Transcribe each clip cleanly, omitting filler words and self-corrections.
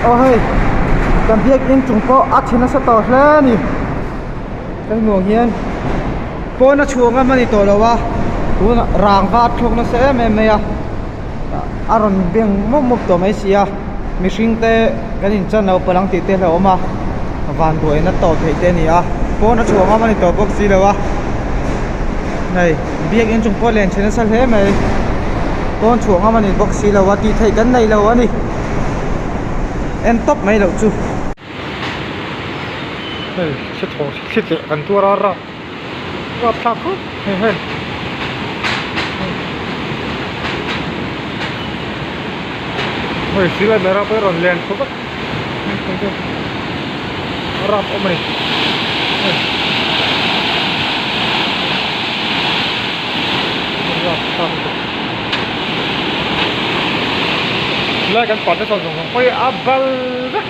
Aw hei kan biakin chung pawh a chhe nasa tawh hle a ni kan hmuh ang hian pawn a chhuah ngam a ni tawh lo a tunah rangva a thlawk nasa em em mai a a rawn beng mup mup tawh mai si a mihring te kan in chan lo palh ang tih te a hlauhawm a vanduaina tawh theih te a ni a pawn a chhuah ngam a ni tawh bawk si lo a hei biakin chung pawh len chhe nasa hle mai pawn chhuah ngam a ni bawk si lo a tih theih kan nei lo a ni en tawp mai loh chu. Hei thli thaw thli tleh kan tuar a rap rap thlak khawp mai hei hei silai mai rap a rawn len chho vek rap awm a ni hei rap thlak lutuk. Lai kan pate sawn zawng zawng pawh hi a bal vek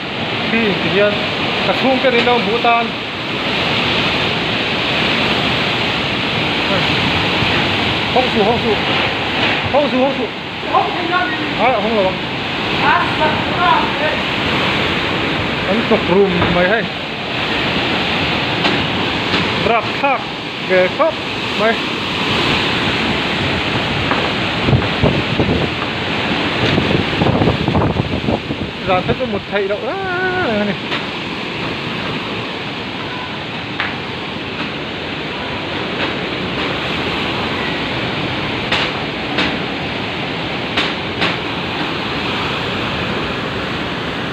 thin ti hian ka chhungte nen lo hmuh tan hawng suh hawng suh hawng suh hawng suh ai a hawng lo ang an hnawk rum mai hei rapthlak ve khawp mai. Zan te chu mut theih loh reng reng a ni.